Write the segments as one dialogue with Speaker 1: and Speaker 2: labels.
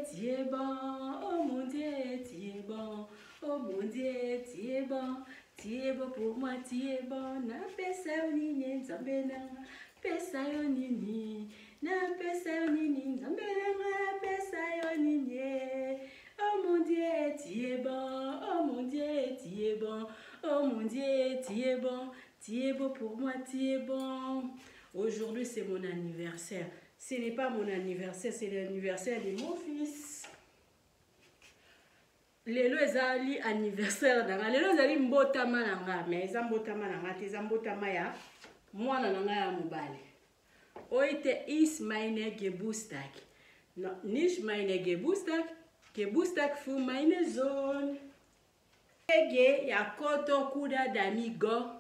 Speaker 1: tu es bon. Oh mon Dieu, tu es bon. Oh mon Dieu, tu es bon. Tu es bon pour moi, tu es bon. Napesa yo nini Nzambe na nga. Pesa yo nini. Napesa yo nini Nzambe na nga. Napesa yo nini. Oh mon Dieu, tu es bon. Oh mon Dieu, tu es bon. Oh mon Dieu, tu es bon. Tu es beau pour moi, tu es bon. Aujourd'hui, c'est mon anniversaire. Ce n'est pas mon anniversaire, c'est l'anniversaire de mon fils. Lelo ezali anniversaire na nga. Lelo ezali mbotama na nga, mais eza mbotama na nga te, eza mbotama ya mwana na nga ya mobali. Heute ist meine Geburtstag. No, nicht meine Geburtstag, Geburtstag für meine Sohn. Ege ya koto kuda damigo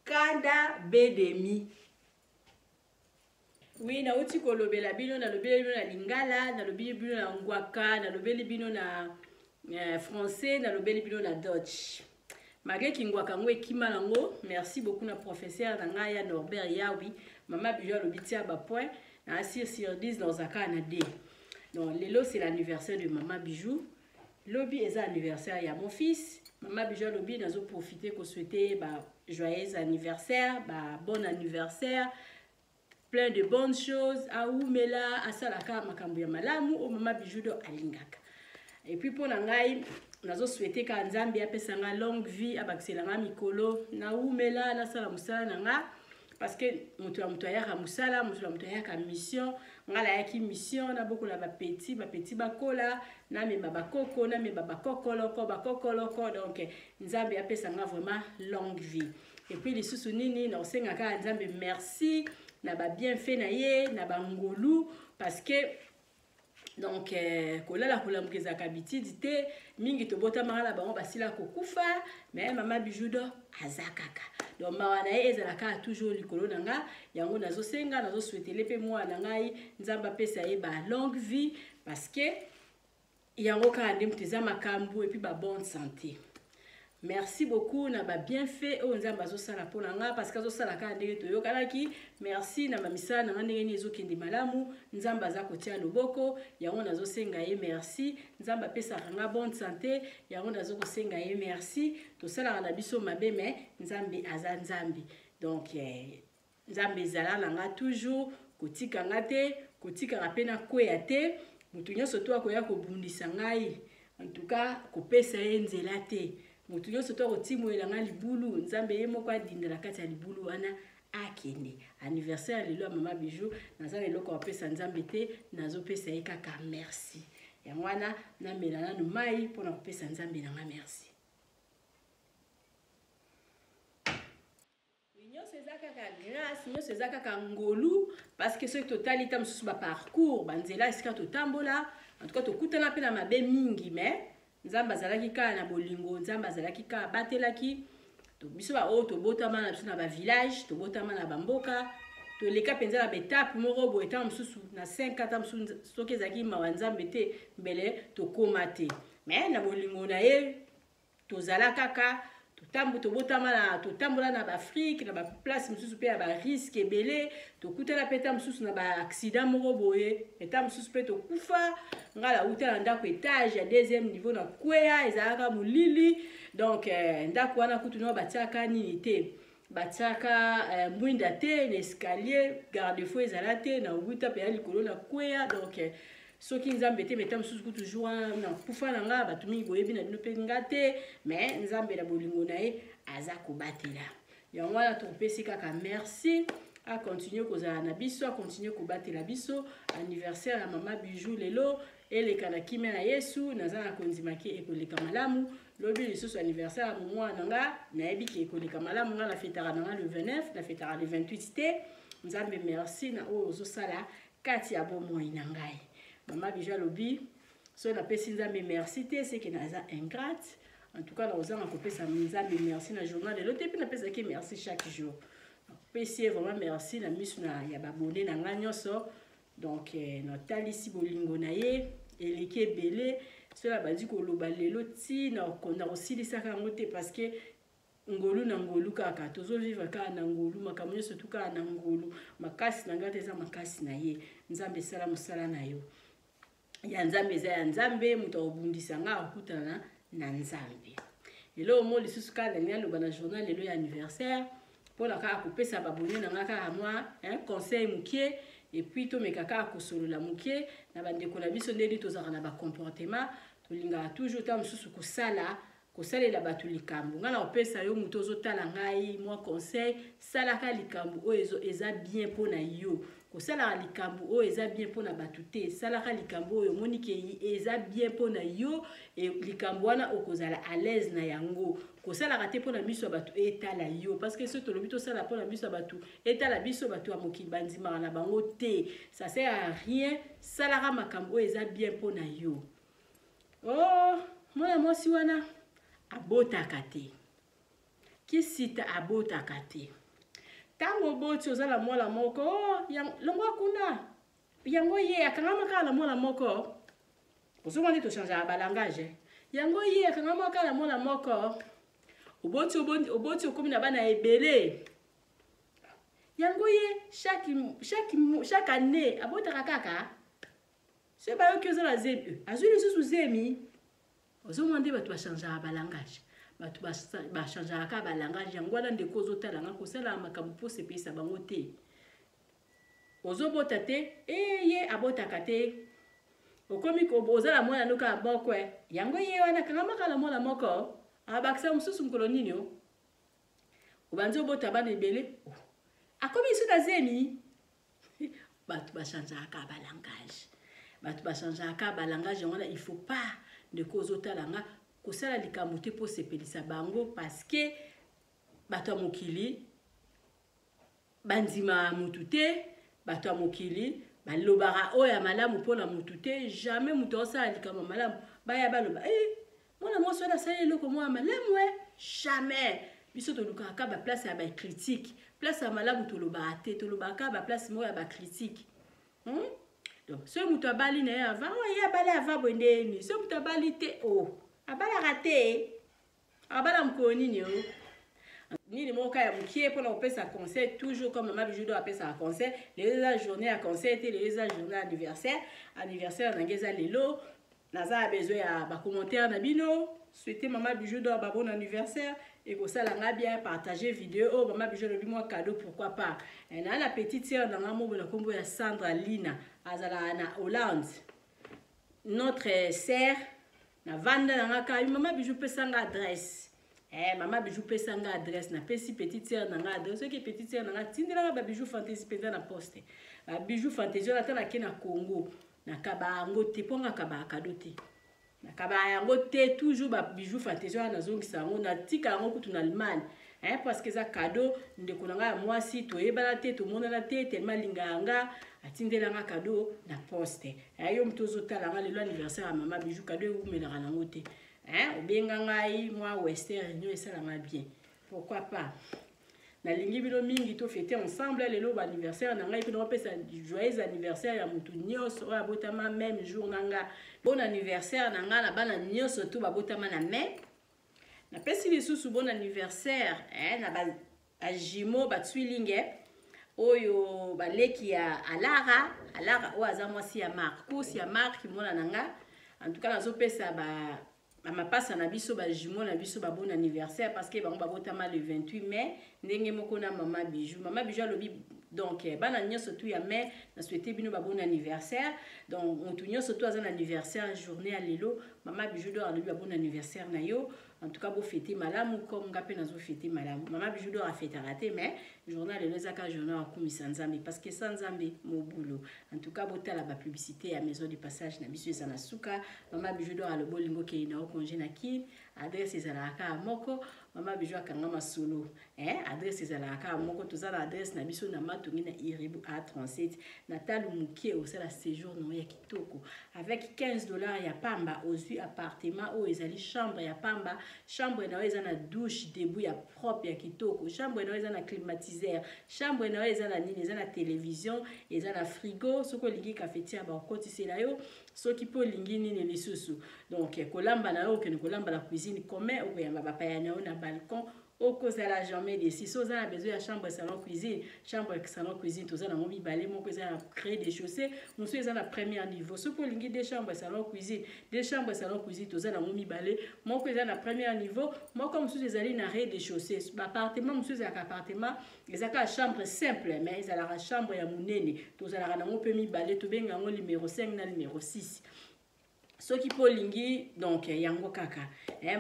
Speaker 1: kanda bedemi. Oui, nauti kolobela bino, nalobeli bino na lingala, nalobeli bino na ngwaka, nalobeli bino na français, nalobeli bino na Dutch. Malgré kingwaka yango ekima nango, merci beaucoup na professeur na ngai ya Norbert Yawi, mama Bijou alobi tia ba point na 6 sur 10 nazalaka na D. Donc lelo c'est l'anniversaire de mama Bijou. Lobi eza anniversaire ya mon fils. Mama Bijou alobi nazo profiter ko souhaiter ba joyeux anniversaire, ba bon anniversaire, plein de bonnes choses, aumela asalaka makambo ya malamu o mama Bijou do alingaka. Et puis mpo na ngai nazo souhaiter ka Nzambe apesa nga longue vie, abakisela nga mikolo, naumela nasala mosala na nga parce que moto ya moto ayaka mosala, moto ya moto ayaka mission. Nga nayaki mission nabokola bapeti, bapeti bakola, namema bakoko, namema bakokoloko, bakokoloko. Donc Nzambe apesa nga vraiment longue vie. Et puis lisusu nini nakosenga kaka Nzambe merci na ba bienfait na ye, na bangolu, parce que donc kolala kolamuka ezalaka habitude te. Mingi tobotamaka na bango basila kokufa, mais mama Bijou do aza kaka. Donc mawa na ye ezalaka toujours likolo na nga. Yango nazosenga, nazosouhaitele mpe mwana na ngai Nzambe apesa ye ba longue vie, parce que yango kaka nde moto eza makambo, et puis ba bonne santé. Merci beaucoup na ba bienfait oyo Nzambe azosala mpo na nga, parce que azosala kaka ndenge toyokanaki. Merci na bamisala na nga ndenge nini ezokende malamu, Nzambe aza kotia loboko. Yango nazosenga ye merci. Nzambe apesaka nga bonne santé, yango nazokosenga ye merci. Tosalaka na biso mabe, mais Nzambe aza Nzambe. Donc Nzambe ezala na nga toujours, kotika nga te, kotikaka mpe nakweya te. Moto nyonso to akoya kobundisa ngai, en tout cas kopesa ye nzela te. Moto nyonso to akotimoyela ngai libulu, Nzambe ye moko adinda na kati ya libulu wana akende. Anniversaire lelo ya mama Bijou, naza na eloko ya kopesa Nzambe te, nazopesa ye kaka merci. Yango wana namela nanu mai mpona kopesa Nzambe na nga merci. Nyonso eza kaka grâce, nyonso eza kaka ngolu, parce que soki totali ta mosusu ba parcours, banzela esika totambola, en tout cas tokutana mpe na mabe mingi, mais Nzambe azalaki kaka na bolingo, Nzambe azalaki kaka abatelaki biso baoyo tobotama na biso na ba village, tobotama na bamboka, toleka mpenza na baetape moko boye. Ntango mosusu na 5 ata mosusu soki ezalaki mawa Nzambe te, mbele tokóma te, mais na bolingo na ye tozala kaka. Tobotama na, totambola na baAfrike, na baplace mosusu mpe ya barisque ebele, tokutana mpe ta mosusu na baaccident moko boye, eta mosusu mpe tokufa. Ngai nauta na ndako étage ya deuxième niveau, na kweya, ezalaka molili. Donc ndako wana kutu nao batiaka nini te, batiaka mwinda te na escalier, garde-fou ezala te, na wuta mpe ya likolo na kweya. Donc soki Nzambe te, meta mosusu kutu jour wana na kufa na nga. Bato mingi boyebi na bino mpe nga te, mais Nzambe na bolingo na ye aza kobatela. Yango wana topesi kaka merci, akontinue kozala na biso, akontinue kobatela biso. Anniversaire ya mama Bijou lelo eleka na kimia na Yesu, naza na kondima ke ekoleka malamu. Lobi lisusu anniversaire ya momwana na nga, nayebi ke ekoleka malamu. Nga nafetaka na nga le 29, nafetaka le 28 te. Nzambe merci na oyo ozosala kati ya bomoi na ngai. Mama Bijou alobi soki napesi Nzambe merci te, seke naza ingrate. En tout cas nakozanga kopesa Nzambe merci na journal lelo te, mpe napesaki merci chaque jour. Napesi ye vraiment merci na miso na ya babone na ngai nyonso. Donc natalisi bolingo na ye eleki ebele. Soki nabandi koloba lelo ti na kosilisaka yango te, parce que ngolu na ngolu kaka tozovivre, kaka na ngolu, makambo nyonso tu kaka na ngolu. Makasi na ngai te, eza makasi na ye. Nzambe esala mosala na yo. Ya Nzambe eza ya Nzambe, moto akobundisa nga akokutana na Nzambe. Eloko moko lisusu kaka nalingi naloba na journal lelo ya anniversaire, mpona kaka kopesa babone na nga kaka mwa conseil mokie, et puis tomeka kaka kosolola mokie na bandeko na biso ndenge tozalaka na bacomportement. Tolingaka toujours ntango mosusu kosala kosalela bato likambo. Ngai na kopesa yo, moto ozotala ngai, mwa conseil: salaka likambo oyo eza bien mpo na yo. Kosalaka likambo oyo eza bien mpo na bato te. Salaka likambo oyo omoni ke eza bien mpo na yo, e likambo wana okozala à l'aise na yango. Kosalaka te mpo na miso ya bato etala yo, parce que soki tolobi tosala mpo na miso ya bato etala biso, bato ya mokili bandimaka na bango te, ça sert à rien. Salaka makambo oyo eza bien mpo na yo. Oh, mwana mwasi wana abotaka te, kisita abotaka te. Ntango oboti, oza na mwana moko, oh, longwa kuna, yango ye akangama kaka na mwana moko. Ozomona nde tochangeaka balangage. Yango ye akangama kaka na mwana moko. Oboti, oboti, okomi na bana ebele. Yango ye chaque année abotaka kaka. Soki bayoki oza na zemi, azwi lisusu zemi. Ozomona nde bato bachangeaka balangage, bato bachangeaka kaka balangage. Yango wana, ndeko ozotala nga, kosalaka makambo mpo osepelisa bango te. Ozobota te, e ye abotaka te. Okomi oza na mwana no kaka moko, yango ye wana kangamaka na mwana moko, abakisa mosusu mokolo nini? O obandi obota bana ebele, akomi lisu na zemi. Bato bachangeaka balangage, bato bachangeaka balangage. Yango wana il faut pas, ndeko ozotala nga, kosala likambo te mpo osepelisa bango, parce que bato ya mokili bandimaka mutu te. Bato ya mokili balobaka oyo ya malamu mpona mutu te. Jamais moto aosala likambo ya malamu, baya baloba: "E, mwana mwasi wana asali eloko moko ya malamu." E, jamais. Biso tolukaka kaka baplace ya bacritique. Place ya malamu tolobaka te, tolobaka kaka baplace moko ya bacritique, Donc soki moto abali na ye avant, oyo ye abali avant boye ndeni. Soki moto abali te, o abalaka te, abala mokolo nini? O nini moko ya mokie mpona kopesa conseil, toujours comme Mama Bijou do apesaka conseil. Lelo eza journée ya conseil te, lelo eza journée ya anniversaire. Anniversaire na ngai eza lelo. Naza na besoin ya bacommentaire na bino. Souhaiter Mama Bijou d'Or ba bon anniversaire, ekosala nga bien. Partager vidéo oyo. Mama Bijou alobi mwa cadeau, pourquoi pas? Naa na petite sœur na nga moko na nkombo ya Sandra Lina, azalaka na Hollande, notre sœur. Navanda na nga kaka: "Mama Bijou, pesanga adresse." Mama Bijou, pesanga adresse. Napesi petite sœur na nga adresse. Soki petite sœur na nga tindelanga babijou fantaisie mpenza na poste, babijou fantaisie wana, ata nake na Congo, nakaba yango te, mpo nga akabaka cadeau te, nakaba yango te. Toujours babijou fantaisie wana nazongisa yango, natika yango kutu na Allemagne, hein, parce que eza cadeau ndeko na ngai ya mwasi. Toyebana te, tomonana te, tellement alingaka nga, atindelanga cadeau na poste. Yo moto ozotala nga lelo, anniversaire ya Mama Bijou, cadeau ewumelaka nango te, hein. Obenga ngai mwa Western Union, esalanga bien, pourquoi pas? Nalingi bino mingi, tofete ensemble lelo baanniversaire na ngai, mpe naopesa joyeux anniversaire ya motu nyonso oyo abotama même jour na nga. Bon anniversaire na ngai na bana nyonso to babotama na mai. Napesi lisusu bon anniversaire na bajumeaux, batwilling oyo baleki ya Alara. Alara oyo aza mwasi ya Marcus, ya Mark, mwana na nga. En tout cas, nazopesa ba bamapasa na biso, bajumeaux na biso, babon anniversaire, parce que bango babotama le 28 mai, ndenge moko na Mama Bijou. Mama Bijou alobi donc bana nyonso tu ya mai, na souhaite bino babon anniversaire. Donc motu nyonso tu aza na anniversaire journée ya lelo, Mama Bijou d'Or alobi babon anniversaire na yo. En tout cas, bofete malamu comme nga mpe nazofete malamu. Mama Bijou d'Or afetaka te, mais journée lelo ezaka journée akumisa Nzambe, parce que sa Nzambe mobulu. En tout cas, botala bapublicité ya maison du passage na biso eza na suka. Mama Bijou d'Or alobi olingi okende na congé na Kine, adresse ezalaka kaka moko. Mama Bijou akanga masolo, eh? Adresse ezalaka kaka moko. Toza na adresse na biso na Matongi, na Iribu A37, na talo moke. Osala séjour na yo ya kitoko avec 15 $ ya pamba. Ozwi appartement oyo ezali chambre ya pamba. Chambre na yo eza na douche debout ya propre, ya kitoko. Chambre na yo eza na climatiseur. Chambre na yo eza na nini? Eza na télévision, eza na frigo. Soki olingi cafetière, bakokotisela yo. Soki mpe olingi nini lisusu, donc kolamba na yo, okende kolamba na cuisine commun, okoyamba bapaya na yo na balcon. Okozala jamais déçu. Soki oza na besoin ya chambre salon cuisine, chambre salon cuisine toza nango mibale, moko eza na rez-de-chaussée, mosusu eza na premier niveau. Soki olingi deux chambres salon cuisine, deux chambres salon cuisine toza nango mibale, moko eza na premier niveau, moko mosusu ezali na rez-de-chaussée. Ba appartement mosusu ezalaka appartement, eza kaka chambre simple, mais ezalaka chambre ya monene. Tozalaka nango mpe mibale, tobenga yango numéro 5 na numéro 6. Soki mpe olingi, donc yango kaka.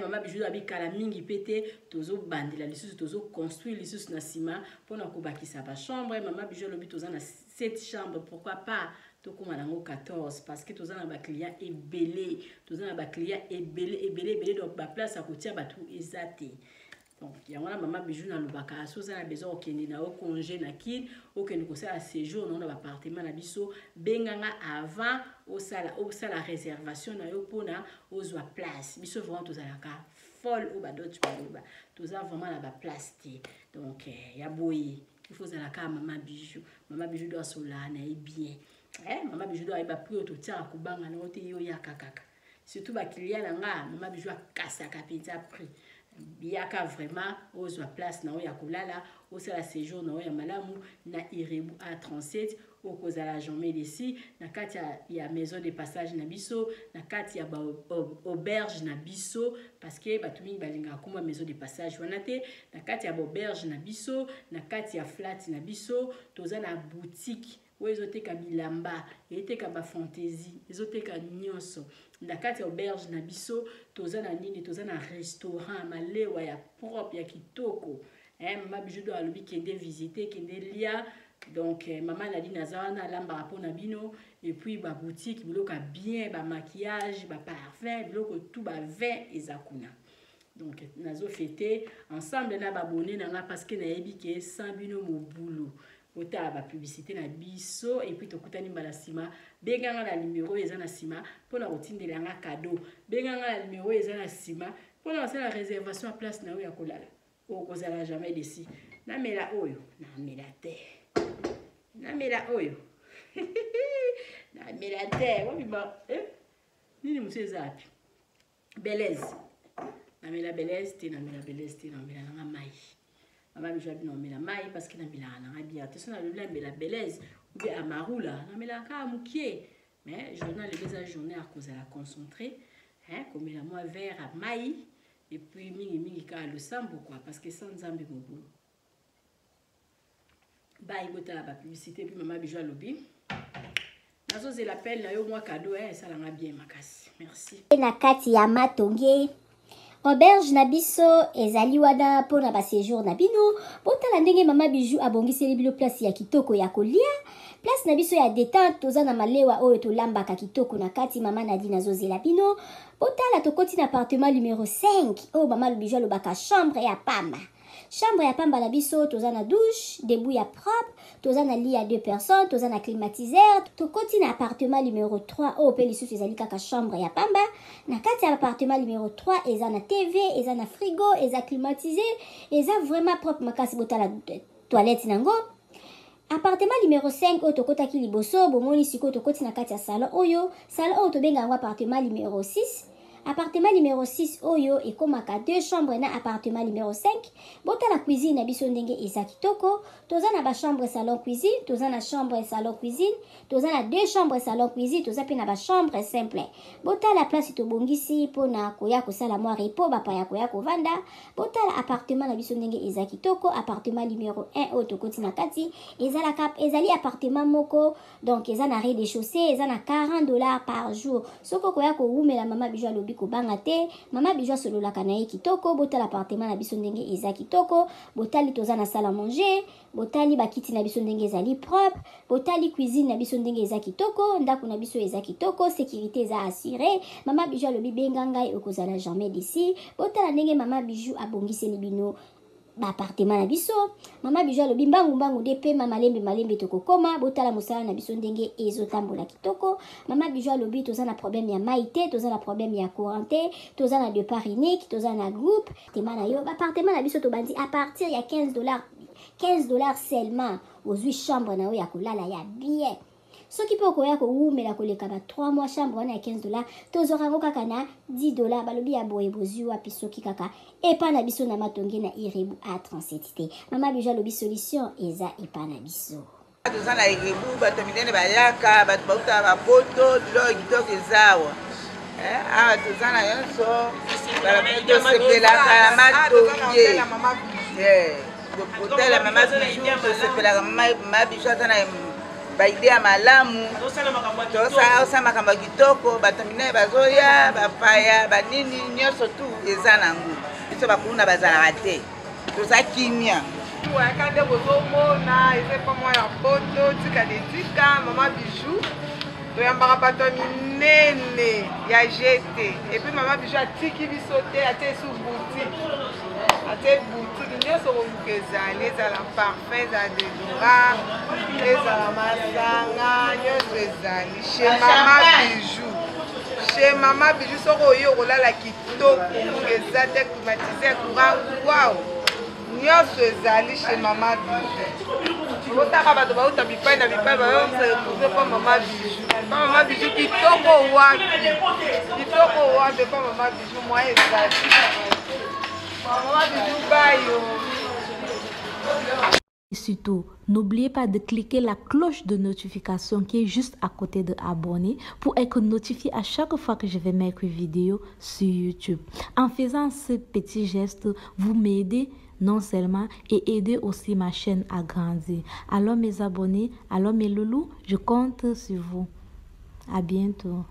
Speaker 1: Mama Bijou abikala mingi mpe te, tozobandela lisusu, tozoconstruire lisusu na nsima mpona kobakisa bachambre. Mama Bijou alobi toza na 7 chambre, pourquoi pas tokóma nango 14, parce que toza na baclient ebele, toza na baclient ebele ebele ebele, donc baplace ya kotia bato eza te. Donc yango wana Mama Bijou nalobaka, so oza na besoin okende na yo congé na Kine, okende kosala séjour na yo na baappartement na biso, benganga avant osala réservation na yo mpona ozwa place. Biso vraiment tozalaka folle, oyo badeutsche baloba, toza vraiment na baplace te. Donc ya boye, il faut ozala kaka Mama Bijou. Mama Bijou do asolaka na ye bien. Mama Bijou do ayeba prix oyo totiaka, kobanga na yo te, yo yaka kaka. Surtout baclient na nga, Mama Bijou akasaka mpenza prix. Yaka vraiment ozwa place na oyo ya kolala, osala séjour na oyo ya malamu na Irebu A37. Okozala jamais déçu na kati ya maison de passage na biso, na kati ya baauberge na biso, parce que bato mingi balingaka komba maison de passage wana te. Na kati ya baauberge na biso, na kati ya flat na biso, toza na boutique oyo ezoteka bilamba, eteka bafantaisie, ezoteka nyonso. Na kati ya auberge na biso toza na nini? Toza na restaurant, malewa ya propre, ya kitoko. Mama Bijou do alobi kende visite, kende lia. Donc mama Nadine aza wana, alambaka mpona bino. Et puis baboutique, biloko ya bien, bamaquillage, baparfum, biloko tout, bavin eza kuna. Donc nazofêter ensemble na baabonnés na nga, parce que nayebi ke sans bino mobulu. Otala bapublicité na biso et puis tokutani mbala nsima. Benganga na numero eza na nsima mpona kotindela yanga cadeau. Benganga na numero eza na nsima mpona kosala réservation ya place na yo ya kolala. Okozala jamais déçu. Namela oyo, namela te, namela oyo, namela te. Wabima nini mosu eza api? Beleze, namela beleze te, namela beleze te, namela nanga mai. Mama Bijou abi namela mai, parce que namelaka nanga bière te. So nalobi namela beleze ou bien amarula, namelaka kaka mokie. Mais journée lelo eza journée ya kozala concentré, hein, komela mwa verre ya mai et puis mingimingi kaka losambo quoi, parce que sans Nzambe mobulu. Bai botala bapublicité. Puis Mama Bijou alobi nazozela appel na yo, mwa cadeau esalanga bien makasi. Merci.
Speaker 2: Na kati ya Matonge, auberge na biso ezali wana mpona baséjour na bino. Botala ndenge Mama Bijou abongiseli bino place ya kitoko ya kolia, place na biso ya détente. Toza na malewa oyo tolambaka kitoko na kati. Mama Nadine azozela bino. Botala, tokoti na appartement numéro 5 oyo Mama Bijou alobaka chambre ya pamba. Chambre ya pamba na biso, toza na douche debout ya propre, toza na lit ya deux personnes, toza na climatiseur. Tokoti na appartement numéro 3 oyo mpe lisusu ezali kaka chambre ya pamba. Na kati ya appartement numéro 3 eza na TV, eza na frigo, eza climatisé, eza vraiment propre makasi. Botala toilette nango. Appartement numéro 5 oyo tokotaki liboso, bomoni sikoyo tokoti na kati ya salon oyo. Salon oyo tobenga yango appartement numéro 6. Appartement numéro 6 oyo ekomaka deux chambres na appartement numéro 5. Botala cuisine na biso ndenge eza kitoko. Toza na bachambre salon cuisine, toza na chambre salon cuisine, toza na deux chambres salon cuisine, toza mpe na bachambre simple. Botala place tobongisi mpona koya kosala mwa repos, bapaya koya kovanda. Botala appartement na biso ndenge eza kitoko. Appartement numéro 1 oyo tokoti na kati ezalaka, ezali appartement moko, donc eza na rez-de-chaussée, eza na 40 $ par jour. Soki okoya kowumela, Mama Bijou alobi kobanga te. Mama Bijou asololaka na ye kitoko. Botala appartement na biso ndenge eza kitoko. Botali, toza na salle à manger. Botali bakiti na biso ndenge ezali propre. Botali cuisine na biso ndenge eza kitoko. Ndako na biso eza kitoko, sécurité eza assuré. Mama Bijou alobi benga ngai, okozala jamais déçu. Botala ndenge Mama Bijou abongiseli bino baappartement na biso. Mama Bijou alobi mbangu mbangu nde pema, malembe malembe tokokoma. Botala mosala na biso ndenge ezotambola kitoko. Mama Bijou alobi toza na problème ya mai te, toza na problème ya courant te, toza na départ unique, toza na groupe tema na yo. Baappartement na biso tobandi à partir ya 15 $, 15 $ seulement, ozwi chambre na yo ya kolala ya bien. Soki mpe okoya kowumela koleka ba 3 mois, chambre wana ya 15 dollars tozwaka yango kaka na 10 dollars. Balobi ya boye bozwi wapi soki kaka epa na biso na Matonge na Irebu A37 te. Mama Bijou alobi solution eza epa na biso.
Speaker 3: Toza na Irebu, bato ya minene bayaka, bato bautaka bapoto, biloko kitoko eza awa. Eh, awa toza na nyonso, tosepelaka na Matonge. Eh, hotel ya Mama Bijou, tosepelaka. Mama Bijou aza na baide ya malamu, tosala makambo ya kitoko, bato minene bazoya, bapaya, banini, nyonso tu eza nango. Biso bakuluna bazalaka te, toza kimia.
Speaker 4: Wayaka nde bozomona eza epa mwa ya poto, tika de tika Mama Bijou, toyambaka bato ya minene ya gt. Et puis Mama Bijou atiki biso te, atie esu boutique, atie boutique nyonso koluka ezali, ezala parfum, ezala déodorant, ezala masanga, nyonso ezali chez Mama Bijou. Chez Mama Bijou, soki oye okolala kitoko, ngunga eza te, climatiseur, courant, wow, nyonso ezali chez Mama Bijou. Otaka bato bauta bipai na bipai, bayose retrouve pa Mama Bijou. Pa Mama Bijou kitoko wapi, kitoko wapi pa Mama Bijou, mwa ezali Mama Bijou bayo.
Speaker 5: Et surtout, n'oubliez pas de cliquer la cloche de notification qui est juste à côté de abonner pour être notifié à chaque fois que je vais mettre une vidéo sur YouTube. En faisant ce petit geste, vous m'aidez non seulement et aidez aussi ma chaîne à grandir. Alors mes abonnés, alors mes loulous, je compte sur vous. À bientôt.